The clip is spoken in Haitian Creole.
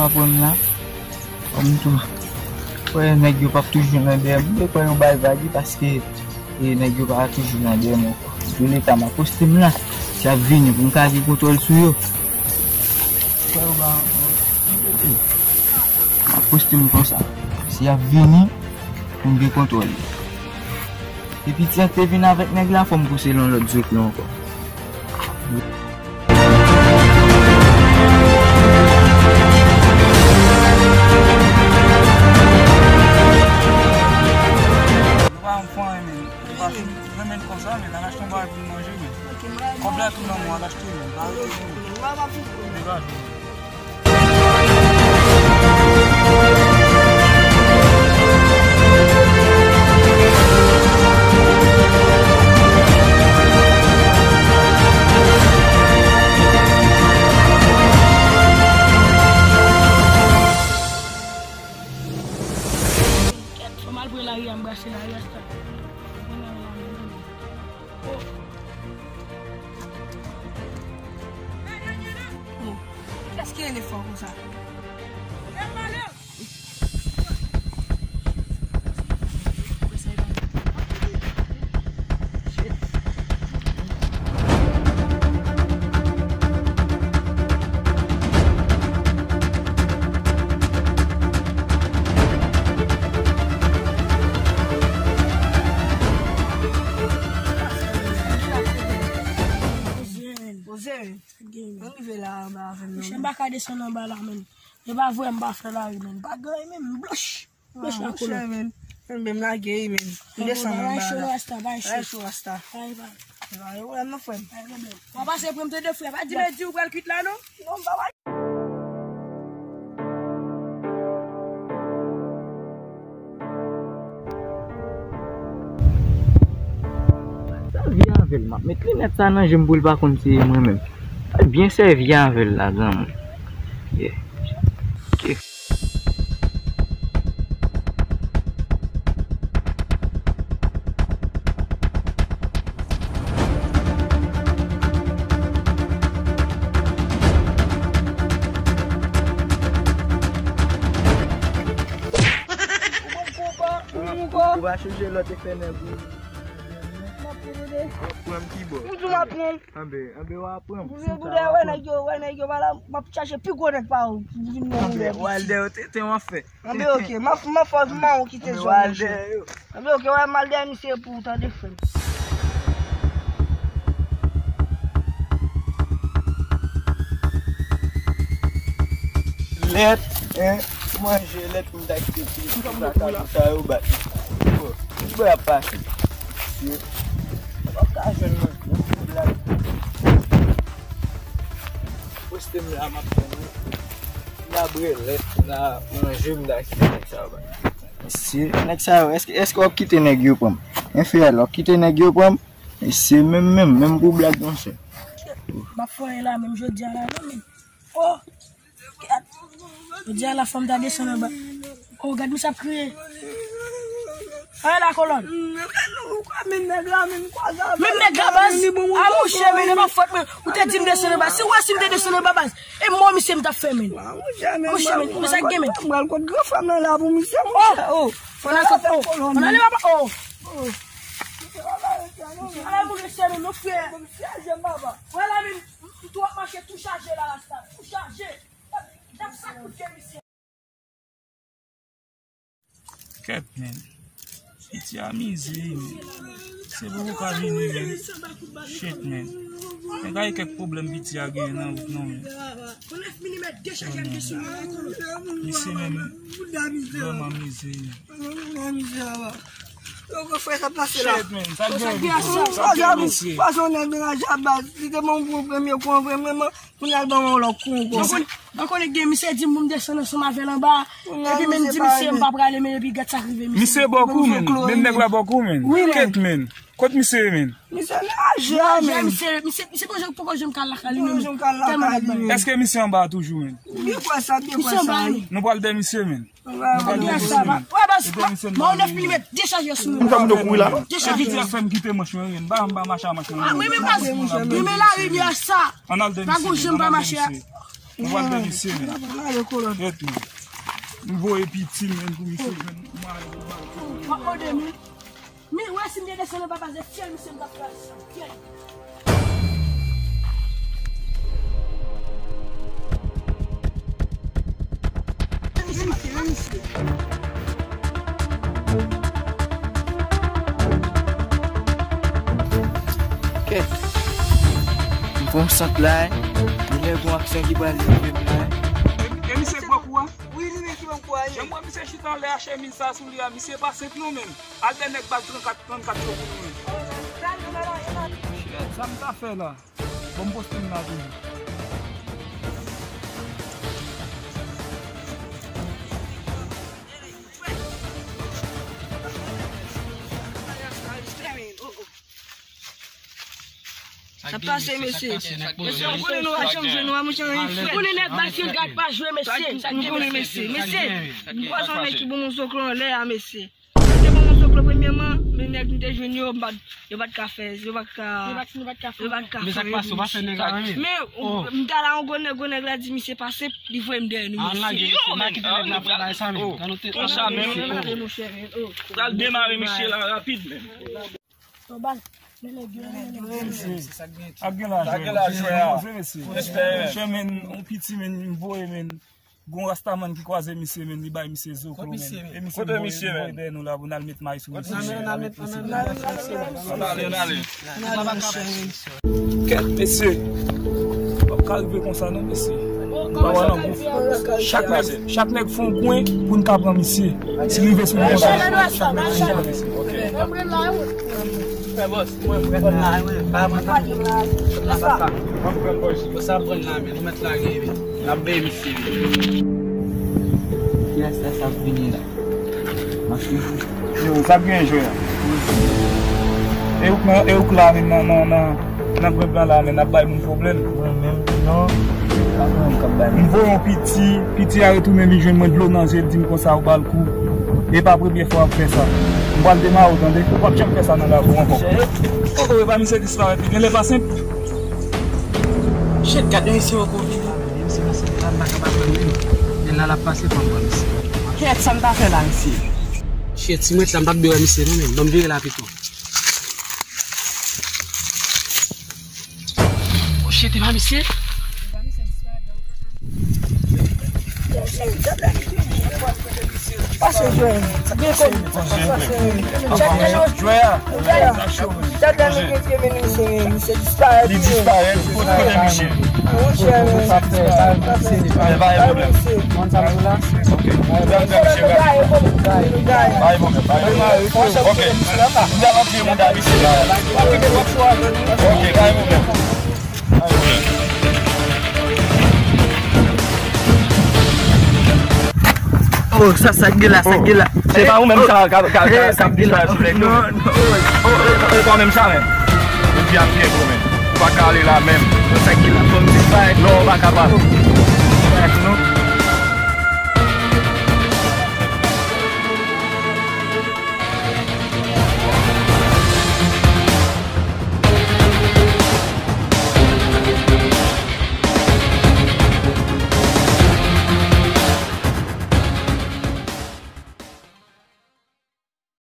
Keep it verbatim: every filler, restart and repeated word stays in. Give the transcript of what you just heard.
Aprann la, kòm tou. Kwè nèg yo p ap toujou nan dèyè m. Yo kwè yo bay vag wi, paske e, nèg yo pa toujou nan dèyè m ankò. Tou leta m ap poste m la, si y ap vini pou m ka gen kontwòl sou yo. Kwè yo pa, m ap poste m konsa. Si y ap vini, pou m gen kontwòl yo. Depi ti an te vin avèk nèg la, fò m pouse l yon lòt zoklo ankò. Nou pa fè anyen, men. Nou pa fin renmen konsa, men. Al achte yon bagay pou nou manje, men. Kòb la tou nan men w, al achte, men. Pa rete, men. Degaje, men. Kèt, fò m al pre lari a, m brase lari a sa. Oh. Kiyès ki rele fò konsa? Poze, men. Ann rive la anba avè m non. Monchè, m pa ka desann anba la, men. E pa vre, m pa fè lari, men. Pa gen anyen, men, m blanch. Blanch la, monchè, men. Men, men, m lage, men. M desann anba la. Bagay cho, rasta, bagay cho. Bagay cho, rasta. Bagay, bagay. Bagay, wè, non, frè m. Bagay, pwoblèm. W a pase pran m tande, frè. Pa di lè di ou pral kwit la, non. Non, m pa pral. Sèvi avè l, m ap met linèt sa nan je m pou l pa konn se mwen menm. Al byen sèvi avè l la, granmoun. Yeah. Ok. Ou pa chonje lòt efè nèg ou. M ap pran tande. W ap pran m ki bò? M di w m ap pran. Anben, anben w ap pran m. Boude, boude, wè nèg yo, wè nèg yo pa la, m ap chache pi gwo nèg pa ou pou vin nan. Anben, Wilder, te, te w ap fè. Anben, ok, m ap, m ap fè w mawon kite zòn nan. Anben, Wilder, yo. Anben, ok, wè m al dèyè misye pou ou tande, frè m. Lèt, en, manje lèt pou m ta kite ti kaka pou sa yo bat. Bon, ki bò y ap pase? Mesye, m pa ka jwenn manje, yon ti blag. Poste m la, m ap tann ou. M ta bwè lèt, m ta manje, m ta kite nèg sa yo bay. Mesye, nèg sa yo, èske, èske w ap kite nèg yo pran m? Enfeyèl, w ap kite nèg yo pran m? Mesye, menm, menm, menm pou blag, monchè. M ap fè anyen la, menm jodi a la, non, men. Oh! Jodi a la, fò m ta desann anba. Oh, gad misye ap kriye. Ay la, kolòn. Menm nèg la, menm kwa sa. Menm nèg la, baz. A, monchè, men, e pa fòt mwen. Ou te di m desann anba. Si w wè si m te desann anba, baz. E mò misye m t ap fè, men. Monchè, men, men sa k gen, men. M pral kot gran frè m nan la pou misye, monchè. Oh, oh. Fò n al kot, oh. Fò n ale, papa, oh. Misye ala moun mesye, men, non, frè. Wè la, men, m tou ap mache tou chaje la, rasta. Tou chaje. Gad sa kout ke misye. Kèt, men. Piti a mize, men. Se pou ou ka vini, men. Shit, men. Men gade kèk pwoblèm piti a genyen nan wout, non, men. Misye, men. Vrèman mize, men. Yo, frè, sa pase la. Shit, men. Sa gen, sa gen, mesye. Pase yon nèg nan jabaz. Li te ban yon premye kou, premye. Kounye a l ban mwen yon lòt kou ankò. Mwen konnen gen misye di m pou m desann ansanm avè l anba. Epi menm di misye m pa prale, men epi gad sa k rive misye. Misye bò kou, men. Menm nèg la bò kou, men. Wi, men. Kèt, men. Kot misye ye, men? Misye naje, men. Misye, misye, misye poko janm, poko janm ka lakay li, men. Tèlman nèg bay. Èske misye anba toujou, men? Byen kwè sa, byen kwè sa. Misye anba, men. Nou pral dèyè misye, men. Wè, baz, mwen nèf milimèt dechaje sou mwen. Mwen ka moute kouri la, non? Dechaje. Piti a fè m kite manch mwen, m pa, m pa mache a manch mwen. Ah, mwen menm, baz, mwen menm la rivyè sa. Ann al dèyè misye, ann al dèyè misye. Ou pral fè misye, men. Ret, men. M voye piti, men, pou misye jwenn mwayen pou l ba l. W ap mande m wi. Mi, w wè si m te desann anba baz de fyèl misye, m t ap kraze san fyèl. Kèt. M pran sant la, wi. Genlè gon aksyon ki pral rive m la, wi. E, e misye k pran kou a? Wi, li menm ki ban m kou a ye. Jan m wè misye chita anlè a chemiz sa sou li a, misye pa senp non menm. Al dèyè nèg baz trannkat, trannkat yo pou nou menm. Shit, sa m ta fè la? Bon, m poste m la toujou. Sa pase, mesye. Mesye, m konnen nou pa janm jwenn nou a, monchè, anyen fèt. M konnen nèg Basil Gad pa jwe, mesye. M konnen, mesye. Mesye, m kwaze yon nèg ki bon mòso klo anlè a, mesye. Yo te bon mòso klo premyèman, men nèg m te jwenn yo, m pa t, yo pa t ka fè, yo pa t ka, yo pa t ka fè. Men sa k pase, w pa fè nèg la anyen. Men, m t al a yon gwo nèg, gwo nèg la di misye pase, li voye m dèyè nou, mesye. Yo, men, konsa menm. Pral demare misye la rapid, men. Ap gen lajè. Ap gen lajè a. Monchè, men, yon piti, men, m voye, men. Gon rastaman ki kwaze misye, men, li bay misye zo klo, men. E misye, kote misye, men? Voye dèyè nou la pou n al met may sou misye. Ann ale, ann ale. Kèt, mesye. Pap ka rive konsa non, mesye. Chak nèg, chak nèg fè yon kwen pou n ka pran misye. Si rive sou nou konsa, chak nèg fè yon kwen. Fè bòs, mwen pran la, mwen pa pran la. Mwen pran bòs. Sa pran la, men nou mèt lage, men. N ap veye misye. Kiyès sa k ap vini la? Yo, sa k gen jwe a? E ou k nan, e ou k la menm nan, nan, nan, nan gwèp la la, men n ap bay moun pwoblèm. Mwen menm, non, pa mwen k ap bay moun. M voye yon piti, piti a retounen, li jwenn mwen dlo nan je, l di m konsa ou ba l kou. E pa premye fwa w ap fè sa. M pral demare w, tande. Ou p ap janm fè sa nan lakou ankò. Oh, oh, e pa misye disparèt, li genlè pa senp. Shit, gade misye ankò vini. Misye pase la, m pa kapab pran li. Men la l ap pase, fò m pran misye. Kèt, sa m ta fè la, mesye? Shit, si m ret la, m p ap dwe wè misye non, men ban m vire la pito. Oh shit, e pa misye? Pase jwè. Byen konn. Jwè a. Jwè a. Misye disparèt. Li disparèt. Kote, kote misye? Monchè, men. Men pa gen pwoblèm. Ok. Pa gen pwoblèm, pa gen pwoblèm. Ok. M ap antre mouda misye la. Ok, pa gen pwoblèm. Oh, sa, sa k gen la, sa k gen la. Se pa ou menm sa ka, ka, ka, ka disparèt sou nèg yo. Non, non. Oh, oh, oh, ou pa menm sa menm. Epi ap byen tou menm. Ou pa ka ale la menm. Sa k gen la, fò m disparèt. Non, ou pa kapab. Disparèt non.